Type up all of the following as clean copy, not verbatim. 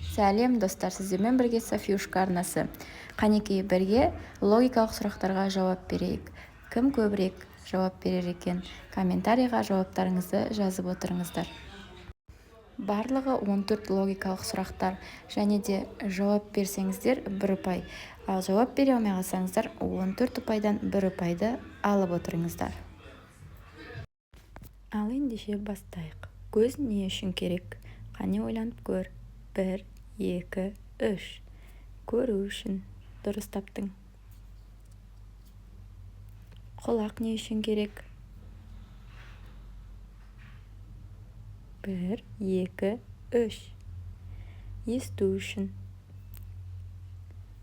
Сәлем, достар! Сіздермен бірге Софьюшка арнасы. Қанекей, бірге логикалық сұрақтарға жауап берейік. Кім көбірек жауап берер екен? Комментарийға жауаптарыңызды жазып отырыңыздар. Барлығы 14 логикалық сұрақтар. Және де жауап берсеңіздер, бір ұпай, ал жауап бере алмай қалсаңыздар, 14 ұпайдан бір ұпайды алып отырыңыздар. Ал ендеше бастайық. Көз не үшін керек? Қане, ойланып көр. Бір, екі, үш. Көру үшін. Дұрыс таптың. Құлақ не үшін керек? Бір, екі, үш. Есту үшін.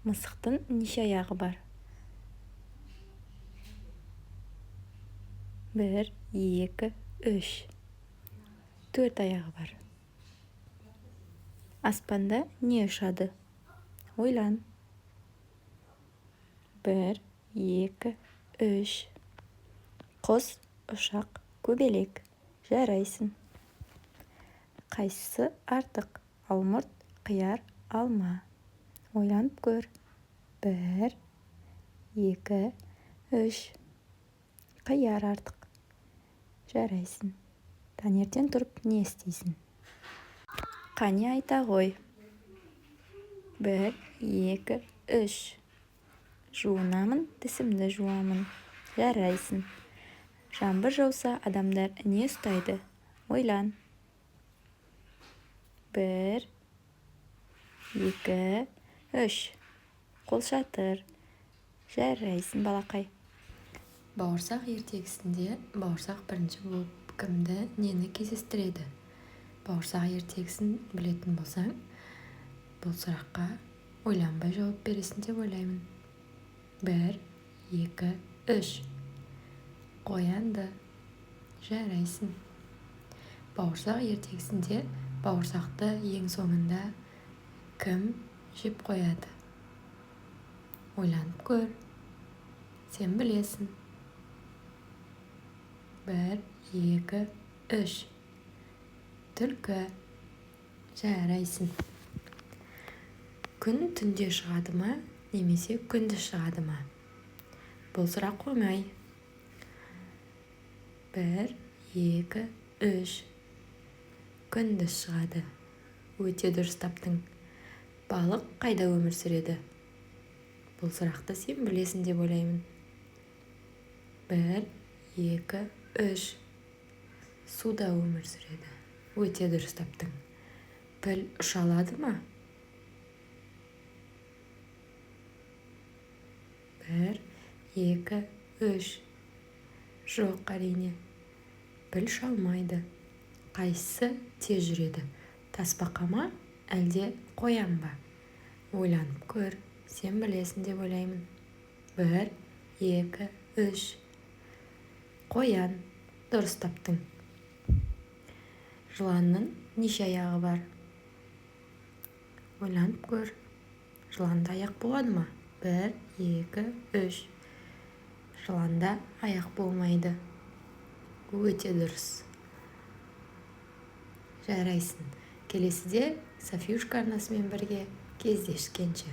Мысықтың неше аяғы бар? Бір, екі, үш. Төрт аяғы бар. Аспанда не ұшады? Ойлан. Бір, екі, үш. Құс, ұшақ, көбелек. Жарайсың. Қайсысы артық? Алмұрт, қияр, алма. Ойланып көр. Бір, екі, үш. Қияр артық. Жарайсың. Таңертең тұрып не істейсің? Қане, айта ғой. Бір, екі, үш. Жуынамын, тісімді жуамын. Жарайсың. Жаңбыр жауса, адамдар не ұстайды? Ойлан. Бір, екі, үш. Қолшатыр. Жарайсың, балақай. Бауырсақ ертегісінде бауырсақ бірінші болып кімді, нені кездестіреді? Бауырсақ ертегісін білетін болсаң, бұл сұраққа ойланбай жауап бересің деп ойлаймын. Бір, екі, үш. Қоянды. Жарайсың. Бауырсақ ертегісінде бауырсақты ең соңында кім жеп қояды? Ойланып көр, сен білесің. Бір, екі, үш. Түлкі. Жарайсың. Күн түнде шығады ма немесе күндіз шығады ма? Бұл сұрақ оңай. Бір, екі, үш. Күндіз шығады. Өте дұрыс таптың. Балық қайда өмір сүреді? Бұл сұрақты сен білесің деп ойлаймын. Бір, екі, үш. Суда өмір сүреді. Өте дұрыс таптың. Піл ұша алады ма? Бір, екі, үш. Жоқ, әрине, піл ұша алмайды. Қайсысы тез жүреді, тасбақа ма, әлде қоян ба? Ойланып көр, сен білесің деп ойлаймын. Бір, екі, үш. Қоян. Дұрыс таптың. Жыланның неше аяғы бар? Ойланып көр. Жыланда аяқ болады ма? Бір, екі, үш. Жыланда аяқ болмайды. Өте дұрыс. Жарайсың. Келесіде Софьюшка арнасымен бірге кездескенше.